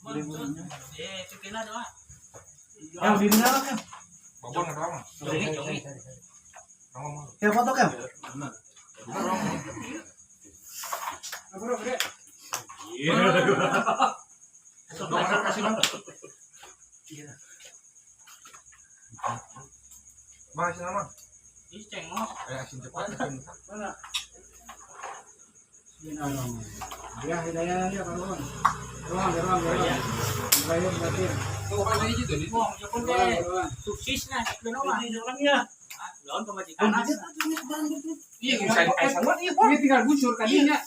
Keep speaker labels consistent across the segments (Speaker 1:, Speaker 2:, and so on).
Speaker 1: Eh, pipila doa.
Speaker 2: Yang di mana kan?
Speaker 3: Babon ada mah.
Speaker 1: Jongi, jongi.
Speaker 3: Mama.
Speaker 2: Ya foto kan?
Speaker 3: Iya. Dong kasih bang.
Speaker 2: Iya.
Speaker 3: Bang asin nama.
Speaker 1: Ih, cengok.
Speaker 3: Eh asin cepat asin.
Speaker 4: Mana? Ya, hidayah ya karuan. Ruang, ruang, ruang. Bayar batin.
Speaker 3: Tuh kan ini gitu nih.
Speaker 1: Wong, ya pun deh. Sukses nah, sebenarnya mah.
Speaker 2: Ini orang ya.
Speaker 1: Ah, lawan pemajikan.
Speaker 3: Iya, saya saya sanggup iya.
Speaker 4: Ini tinggal busur kadinya.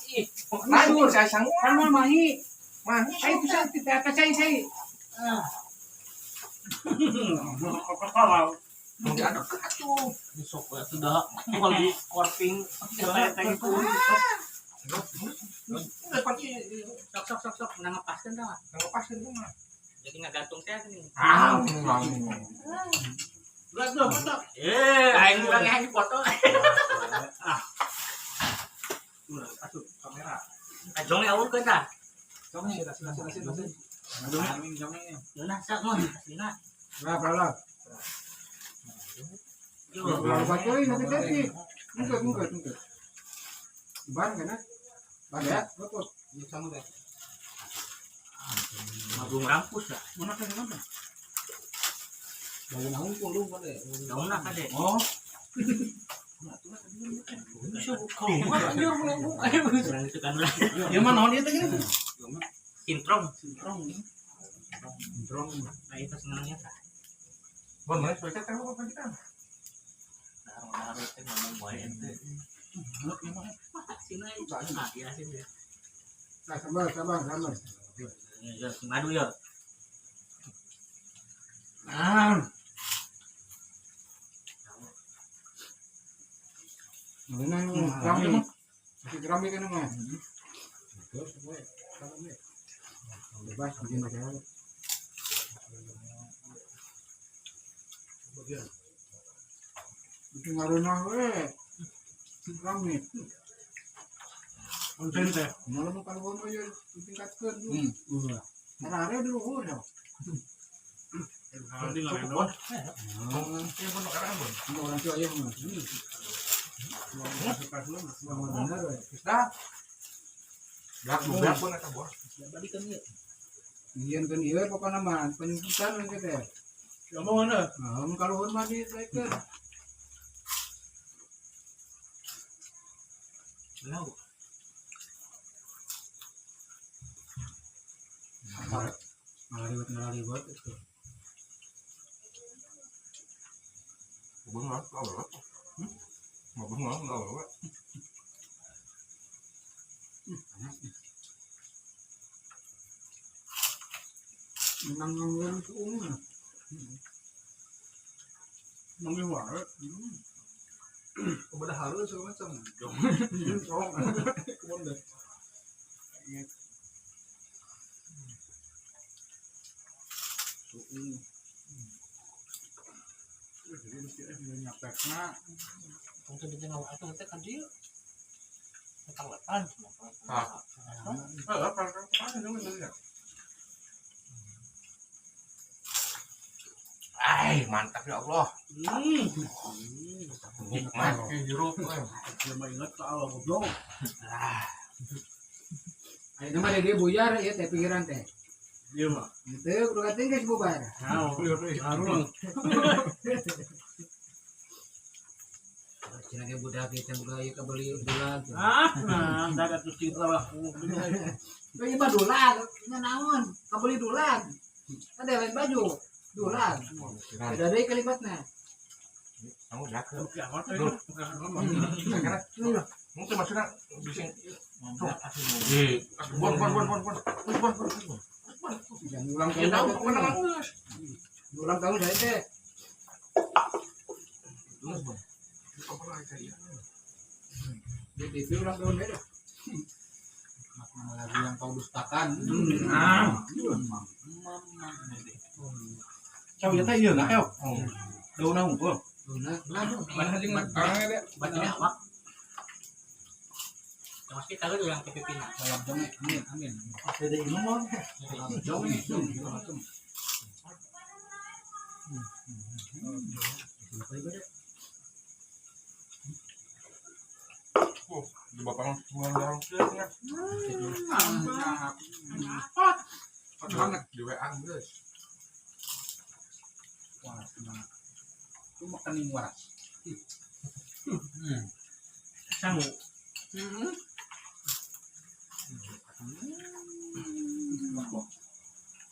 Speaker 3: Busur saya sanggup.
Speaker 4: Kan mau mahi.
Speaker 3: Mahi.
Speaker 4: Saya bisa tidak atas saya saya.
Speaker 3: Mau diaduk ke atuh.
Speaker 2: Besok ya sudah kalau di korping itu.
Speaker 3: Udah pagi.
Speaker 1: Sok sok sok sok menang ngepaskeun tah.
Speaker 3: Nggak lepasin tuh mah.
Speaker 1: Jadi ngagantung teh nih.
Speaker 3: Ah,
Speaker 2: Berat dong, foto.
Speaker 1: Eh, aing urang yang dipoto.
Speaker 2: Ah. Udah, asup kamera.
Speaker 1: Ajong awurkeun tah.
Speaker 2: Jongi, asin asin asin asin. Jongi, jongi.
Speaker 1: Yeuna sak mun aslina.
Speaker 4: Berapa lah?
Speaker 1: Yo.
Speaker 4: Berapa coy nanti tadi. Enggak, enggak, enggak. Ban kan? Ban ya, betul.
Speaker 2: Sama deh.
Speaker 1: Mabung rampus lah.
Speaker 2: Mana kan mana? Bangun aku lu mana?
Speaker 1: Daunna kade.
Speaker 2: Oh.
Speaker 1: Urang itu kan lah.
Speaker 2: Ya mana naon ieu teh gini?
Speaker 1: Sintrong.
Speaker 2: Sintrong.
Speaker 4: Sintrong.
Speaker 1: Nah, itu senangnya tah.
Speaker 3: Bon, mana sepeda kan apa kita?
Speaker 1: Nah, teh ngomong bae ente. Sina ah, iya sih ya.
Speaker 4: Nah, sabar, sabar, sabar.
Speaker 1: Ya, si madu ya.
Speaker 4: Ah. Mana rame. Masih rame kan mah. Terus gue. Bebas bikin aja. Itu ngaruhna we. Rame.
Speaker 2: Konten teh.
Speaker 4: Malah mau kalau mau ya ditingkatkan.
Speaker 2: Hmm.
Speaker 4: Karena ada di luhur ya.
Speaker 2: Nanti nggak enak.
Speaker 3: Iya, bon, sekarang bon.
Speaker 4: Orang tua ya mah. Benar we.
Speaker 3: Sudah. Belak, belak pun atau buah.
Speaker 1: Balikan ieu.
Speaker 4: Iya kan iya pokoknya mah penyempitan gitu ya.
Speaker 2: Ya mau mana?
Speaker 4: Nah, kalau hormat di striker.
Speaker 1: Belau.
Speaker 4: Malah ribet itu.
Speaker 3: Bon, nggak tahu. Mau bon, nggak tahu.
Speaker 4: Menang ngomong itu ungu.
Speaker 2: Nunggu wae. Kepada harus segala macam. Sintrong. Kebun deh. Jadi mesti nyapekna. Tentu di tengah waktu teh kan dia. Tanggapan.
Speaker 3: Ah. Apa apa Ay, mantap ya Allah. Nikmat hirup.
Speaker 2: Dia mah ingat ke awal goblok.
Speaker 4: Ayo nama dia buyar ya teh pikiran teh.
Speaker 2: Dia mah.
Speaker 4: Itu udah tinggal bubar.
Speaker 2: Nah, harus.
Speaker 4: Cina ge budak kita buka ieu kabeli bulan.
Speaker 2: Ah, nah, dah atuh cinta lah.
Speaker 4: Ieu mah dulag, nya naon? Kabeli dulag. Ada lain baju. Dulag. Ada deui kalimatna.
Speaker 3: Kamu dah ke.
Speaker 2: Oke, amat
Speaker 3: Karena mungkin maksudnya bisa. Bon, bon, bon, bon, bon. Bon, bon, bon.
Speaker 4: Jangan ulang
Speaker 3: Ya
Speaker 4: tahun.
Speaker 3: tahu kemana nangis.
Speaker 4: Ulang tahun saya teh. Di TV ulang tahun deh.
Speaker 2: Lagu yang kau dustakan.
Speaker 4: Nah.
Speaker 2: Cow ya teh ieu nah, ew. Daun unggul.
Speaker 4: Nah,
Speaker 3: Mana anjing makan deh.
Speaker 1: Baca awak.
Speaker 2: Pasti tahu tuh yang kepipina.
Speaker 4: Salam jonge, amin, amin.
Speaker 1: Jadi ngomong.
Speaker 4: Salam jonge.
Speaker 3: Di bapak mah cuma orang ya. Banget di WA geus.
Speaker 4: Waras banget. Itu makan yang waras.
Speaker 2: Sangu.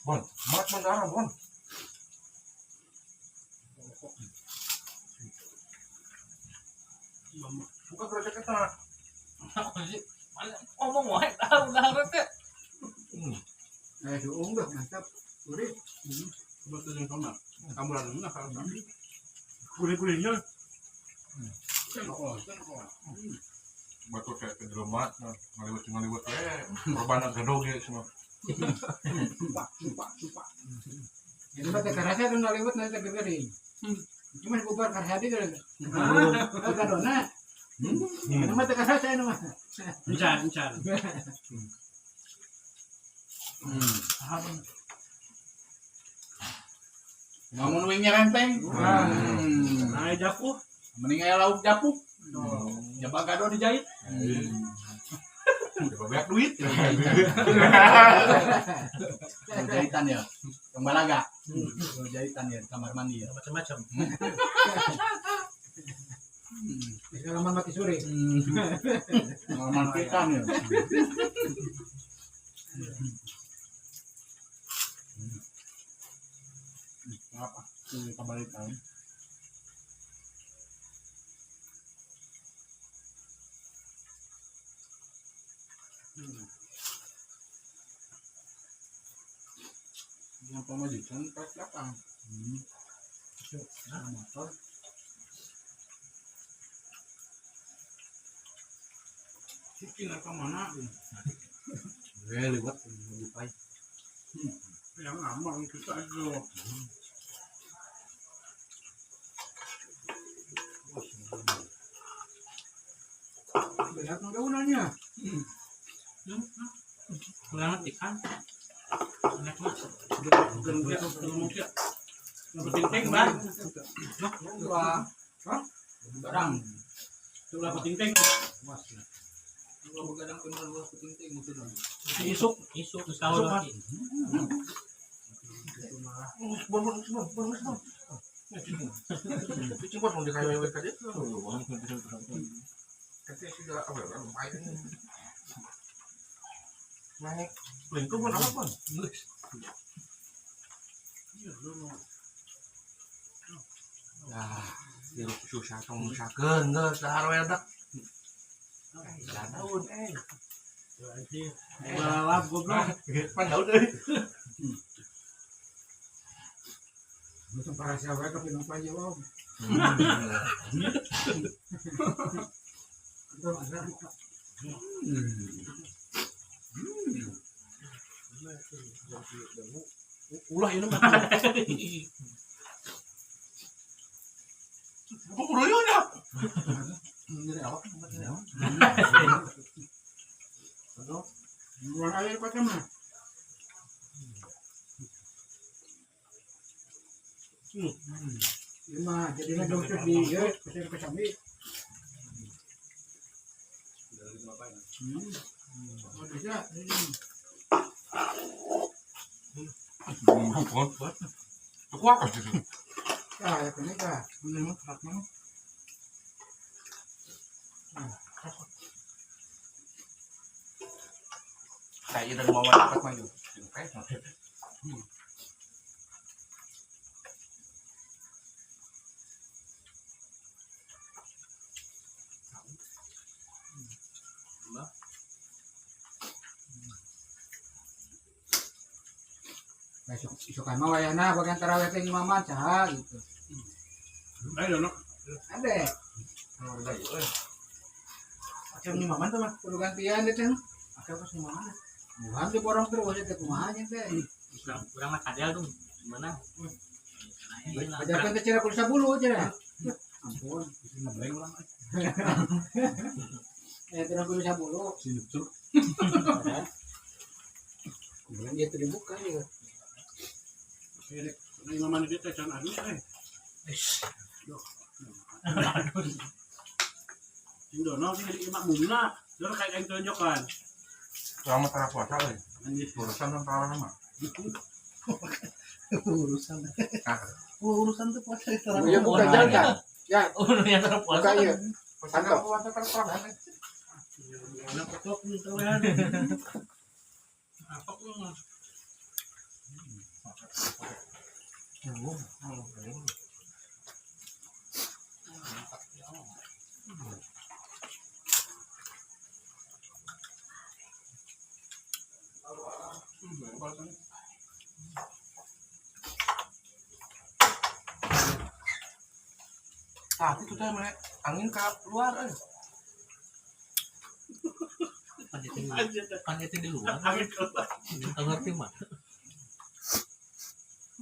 Speaker 3: Bon, mat bon darah bon. Buka kerja kita.
Speaker 1: Ngomong wae tahu dah teh.
Speaker 4: Duung dah mantap. Gurih.
Speaker 2: Betul yang sama. Kamu lalu nah kalau gurih-gurihnya.
Speaker 4: Oh,
Speaker 3: Batu kayak ke jelema ngaliwet-ngaliwet we korban gadog ge semua.
Speaker 4: Sumpah, sumpah, sumpah. Jadi mah teh karasa tuh ngaliwet nanti teh gering. Cuma bubar karasa di kan. Ah, gadona. Ini mah teh karasa ini mah.
Speaker 2: Encan, encan.
Speaker 4: Ngomong wingnya renteng.
Speaker 2: Nah, japuh.
Speaker 4: Mending aya lauk japuh. Jaba gado dijahit.
Speaker 3: Coba banyak duit.
Speaker 4: Jahitan ya. Yang balaga. Jahitan ya kamar mandi ya.
Speaker 2: Macam-macam.
Speaker 4: Pengalaman mati sore. Pengalaman pikan ya. Apa? Kebalikan. Yang pemajikan pas belakang. Motor.
Speaker 2: Cicing ke mana?
Speaker 1: Lewat bukai.
Speaker 2: Yang aman kita itu.
Speaker 4: Berat daunannya.
Speaker 2: Kurang ikan. Enak mah. Penting bang.
Speaker 4: Wah. Hah? Barang.
Speaker 2: Ulah penting.
Speaker 4: Ulah begadang penuh ulah penting maksudnya.
Speaker 2: Isuk, isuk sahur lagi.
Speaker 3: Bon bon bon bon bon. Cicing bon di kayu tadi. Kata sudah apa ya? Main. Naik lingkup bon apa bon? Nah, hirup susah tong nusakeun geus dahar we dak. Daun eh.
Speaker 2: Balap goblok.
Speaker 3: Pan daun euy.
Speaker 4: Macam para siapa ke pinang paje om.
Speaker 2: Ulah ini mah.
Speaker 3: Kok kudu nya?
Speaker 1: Jadi awak jadi awak.
Speaker 4: Buang air pakai mah. Lima, jadinya dokter di ya, kesini kesambi. Oh bisa.
Speaker 3: Bon. Kuat sih.
Speaker 4: Ah, ya ini kah.
Speaker 2: Ini mah kerak mah.
Speaker 3: Kayak dan mau dapat maju.
Speaker 4: Besok isokan mah wayahna bagian tarawih teh imaman saha gitu.
Speaker 2: Ayo dong.
Speaker 4: Ade,
Speaker 2: Akhir imaman tuh mah.
Speaker 4: kudu gantian deh teh.
Speaker 2: Akhir pas imaman.
Speaker 4: Bukan diborong terus teh kumaha nya teh.
Speaker 1: Kurang mah kadal tuh. Gimana?
Speaker 4: Ajarkeun teh cenah kudu sabulu cenah. Ampun.
Speaker 2: Ngebleng urang.
Speaker 4: Ya 30 10.
Speaker 3: Sini tuh.
Speaker 4: Kemudian dia tuh dibuka ya.
Speaker 2: Ini mama dia teh can anu eh. Sing dono sing jadi imak mumna. Dono kayak aing tonjokan.
Speaker 3: Selama tara puasa euy.
Speaker 2: Anjir.
Speaker 3: Urusan tentang tarawih mah.
Speaker 1: Urusan.
Speaker 3: Ah,
Speaker 1: Urusan tuh puasa itu.
Speaker 4: Iya buka jalan kan. Ya,
Speaker 1: Oh, yang terpuasa.
Speaker 4: buka iya.
Speaker 3: puasa
Speaker 4: Santo.
Speaker 3: puasa tarawih.
Speaker 2: Mana ketok nih tawaran. Apa lu?
Speaker 3: Ah, itu teh mana angin ke luar euy.
Speaker 2: Anjir.
Speaker 1: Panjetin di luar.
Speaker 2: Angin keluar.
Speaker 1: Nggak ngerti mah.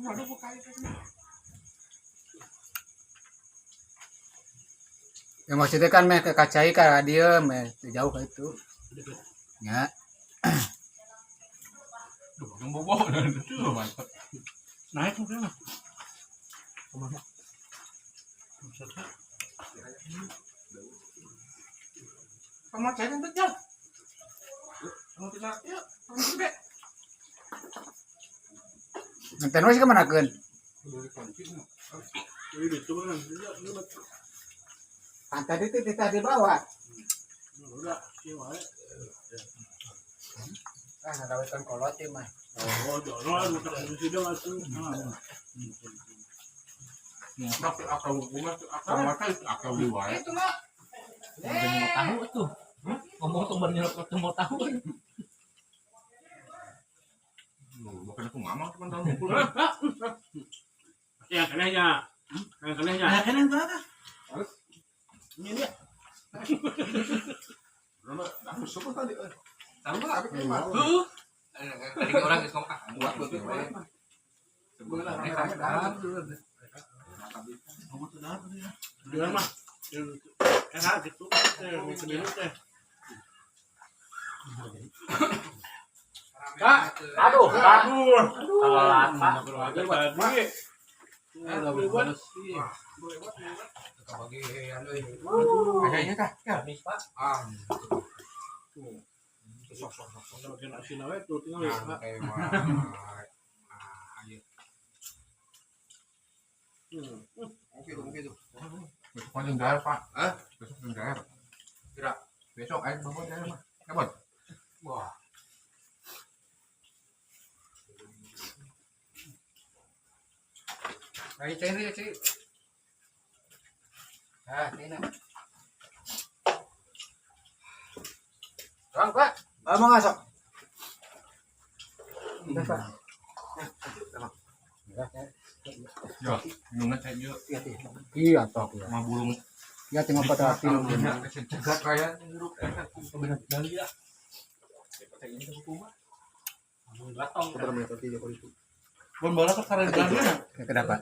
Speaker 3: Waduh buka itu.
Speaker 4: Ya maksudnya kan meh ke kacai ka dia meh teu jauh ka itu. Ya.
Speaker 3: Duh, yang bobo itu mantap.
Speaker 2: Naik mungkin lah.
Speaker 1: Kemana?
Speaker 3: Sama cai teh jauh. Kamu tidak, ya, kamu gede.
Speaker 4: Nenten we sih kemanakeun?
Speaker 3: Udah dikunci mah.
Speaker 2: Jadi itu kan. Iya, iya betul.
Speaker 4: Kan tadi teh titah dibawa.
Speaker 2: Udah, iya wae.
Speaker 4: Ah, ngarawetan kolot ieu mah.
Speaker 2: Oh, dono anu tak sidang atuh.
Speaker 3: Tapi akal gua tuh akal mata itu akal di wae.
Speaker 4: Itu mah.
Speaker 1: Baru mau tahu tuh. Ngomong tuh baru nyelot tuh mau tahu.
Speaker 3: Bukan aku ngomong cuma tahun ngumpul.
Speaker 2: Ya kenehnya. Yang kenehnya.
Speaker 1: Nah, kan yang berapa?
Speaker 2: Ini dia.
Speaker 3: Aku suka tadi. Tahu lah aku mah.
Speaker 5: Tadi orang geus ngomong ah buat buat buat.
Speaker 2: Dia mah. Enak gitu. Teh, teh.
Speaker 4: Kak, aduh, Kak.
Speaker 2: Aduh.
Speaker 1: Telat, Pak.
Speaker 2: Tadi.
Speaker 4: Bagi anu euy.
Speaker 3: Kayaknya kah? Ya.
Speaker 1: Habis, Pak.
Speaker 4: Ah.
Speaker 2: Bagian asin awe tuh tinggal ya.
Speaker 4: Santai wae. Ah, ieu. Oke tuh, oke tuh.
Speaker 3: Besok panjang daer, Pak.
Speaker 5: Hah?
Speaker 3: Besok panjang daer.
Speaker 5: Gerak.
Speaker 3: Besok ayo bangun daer mah. Ya, Bon.
Speaker 4: Wah. Ayo cai ini, cai. Ah, ini. Bang, Pak. Ah, mau ngasok. Udah, Pak.
Speaker 3: Ya, minumnya cai ieu
Speaker 4: Iya, tok ya.
Speaker 3: sama burung.
Speaker 4: Ya tinggal pada hati lu.
Speaker 3: Cegat kayak hirup eta.
Speaker 1: Benar kali ya.
Speaker 4: Kenapa?